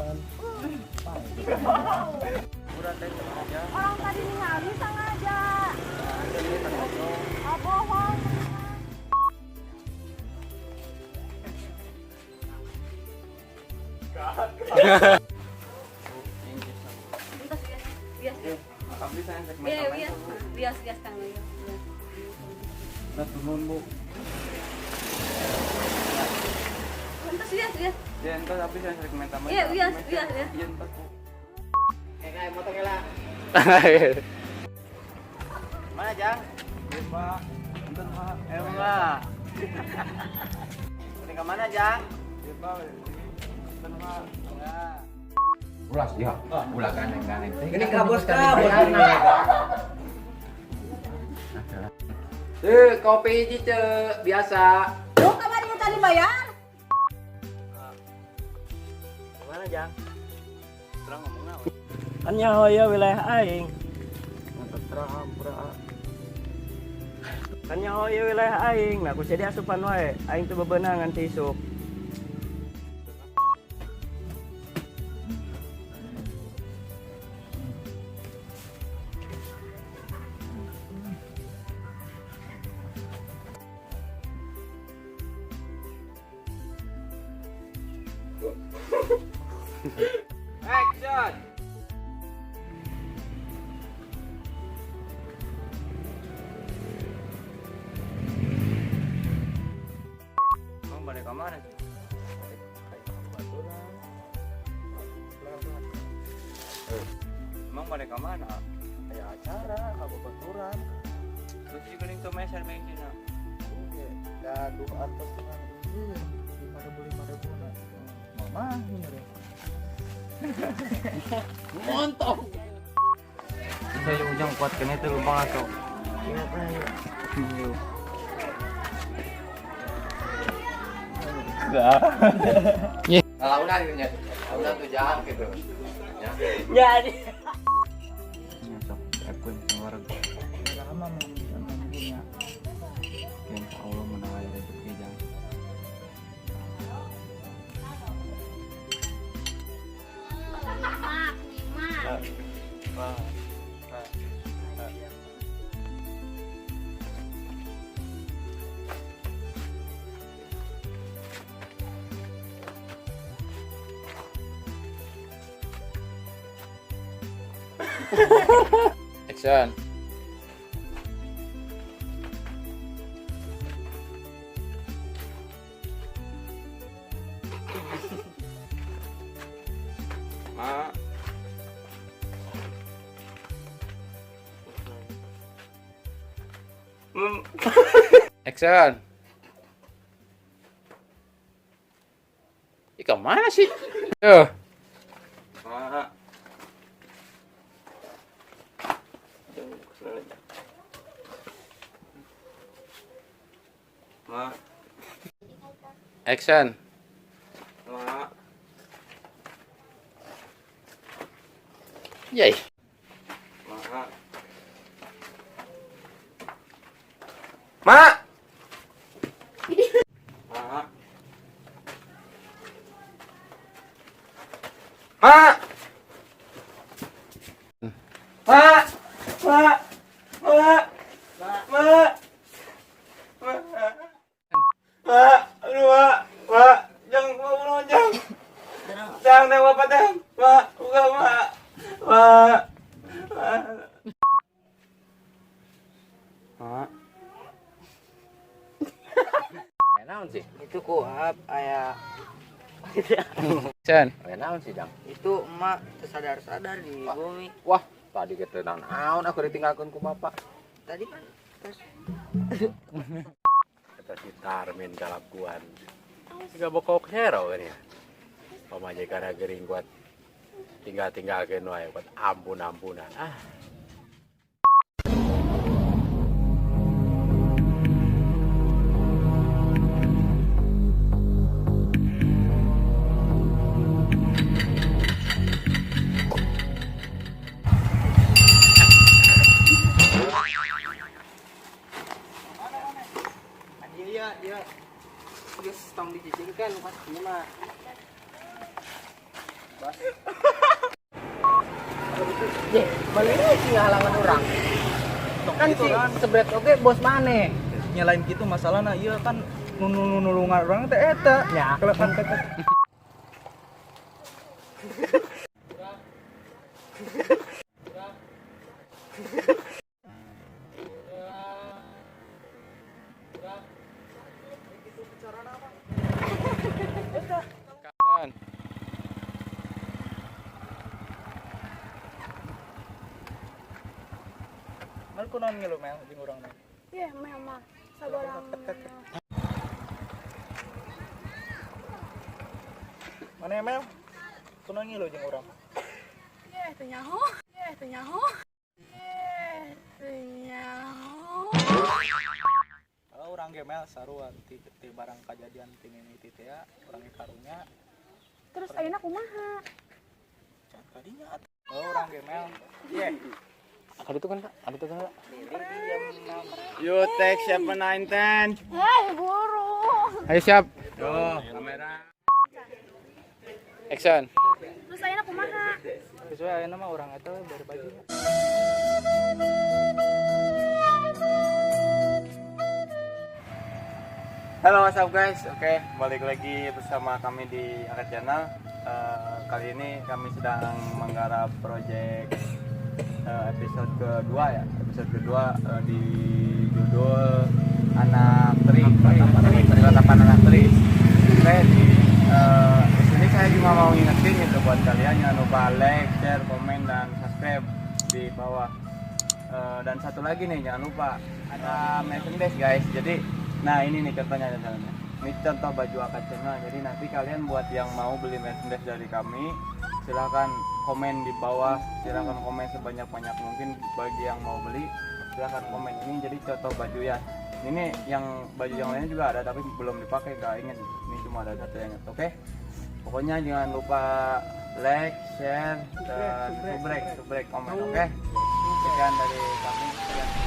Action. Orang tadi ningali sengaja. Ah, bohong. Entos bias, bias. Abdi saya cek. Iya, bias. Bias, bias Kang. Bias. Nah, nuhun, Bu. Entos bias, bias. Ya, entos abdi saya cek minta Iya, bias, bias ya. Iya, entos, Bu. Kayak motor lah. Mana, Jang? Iya, Pak. Entos, Pak. Eh, enggak. Ini ke mana, Jang? Iya, Pak. Entos, Pak. Enggak. Ulas ya, ulah gandeng-gandeng. Ini kabur kabur. Tuh, kopi cice biasa. Lu kabarnya tadi bayar? Kemana, Jang? Terang ngomong apa? Kan nyaho ya wilayah aing. Terang, ampura. Kan nyaho ya wilayah aing. Nah, ku jadi asupan wae. Aing teu bebenangan ti isuk. Action. Emang balik ke mana sih? Emang balik ke mana? Kayak acara, kababaturan. Terus juga nih tuh meser bensin. Oke, gaduh atas dengan ini 5.000 5.000 nah. Mama ini deh. Montong. Saya ujang kuat kene itu lubang atau. Iya. Launan gitu nya. Launan tuh jahat gitu. Ya. Jadi. Sok, aku yang warga. Lama mau punya. Insya Allah menang aja rezeki jang. Nyimak, nyimak. Wah. Action. Ma. Action. Ih, kemana sih? Tuh. Ma. Ma. Action. Ma. Yay. Ma. Ma. Ma. Ma. Ma! Ma! Ma! Ma! Ma! Ma! Aduh, Ma! Ma! Jangan, Ma, bunuh, jangan. Jangan, jangan, Bapak, jangan. Ma, buka, Ma. Ma. Ma. Ma. Eh, naon sih? Itu kuap aya. Action. Eh, naon sih, Jang? Itu emak tersadar-sadar di bumi. Wah, tadi kita naon aku ditinggalkan ku bapak. Tadi kan terus Kita si Tarmin kalakuan. Tiga bokok hero ini. Pamajikan gering kuat tinggal-tinggalkeun wae kuat ampun-ampunan. Ah. Dia dia geus tong dicicingkeun pas ieu mah. Bebas. Ye, mana sih ngahalangan urang? Kan Gitu si kan. sebret oge bos maneh. Nyalain gitu masalahna ieu kan nulungan urang teh eta. Ya. Kalau kan teh. Mal kunaon ngilu Mel jeung urang mah. Iya, memang sabarang. Mana Mel? Kunaon ngilu jeung urang? Iya, teu nyaho. Iya, teu nyaho. Iya, teu nyaho. Kalau urang ge Mel sarua ti, ti barang kajadian ti mimiti teh ya, urang ge karunya Terus ayeuna kumaha? can kadinya atuh. Oh, urang ge Mel. Ye. Ada itu kan, Kak? Ada itu kan, Kak? You take 7 9 10. Hei, buru. Ayo siap. Yo, kamera. Action. Terus ayeuna kumaha? Geus we ayeuna mah urang eta we bari baju. Halo, what's up guys? Oke, balik lagi bersama kami di Akad Channel. Kali ini kami sedang menggarap project episode kedua ya. Episode kedua di judul Anak Teri, Ratapan Anak Teri. Oke, di sini saya cuma mau ngingetin gitu buat kalian jangan lupa like, share, komen dan subscribe di bawah. Dan satu lagi nih jangan lupa ada merchandise guys. Jadi nah ini nih contohnya contohnya. Ini contoh baju Akad Channel. Jadi nanti kalian buat yang mau beli merchandise dari kami silahkan komen di bawah, silahkan komen sebanyak-banyak mungkin bagi yang mau beli silahkan komen. Ini jadi contoh baju ya. Ini yang baju yang lainnya juga ada tapi belum dipakai, nggak inget. Ini cuma ada satu yang inget. Oke. Pokoknya jangan lupa like, share, dan subrek, komen, oke? Sekian dari kami. Sekian.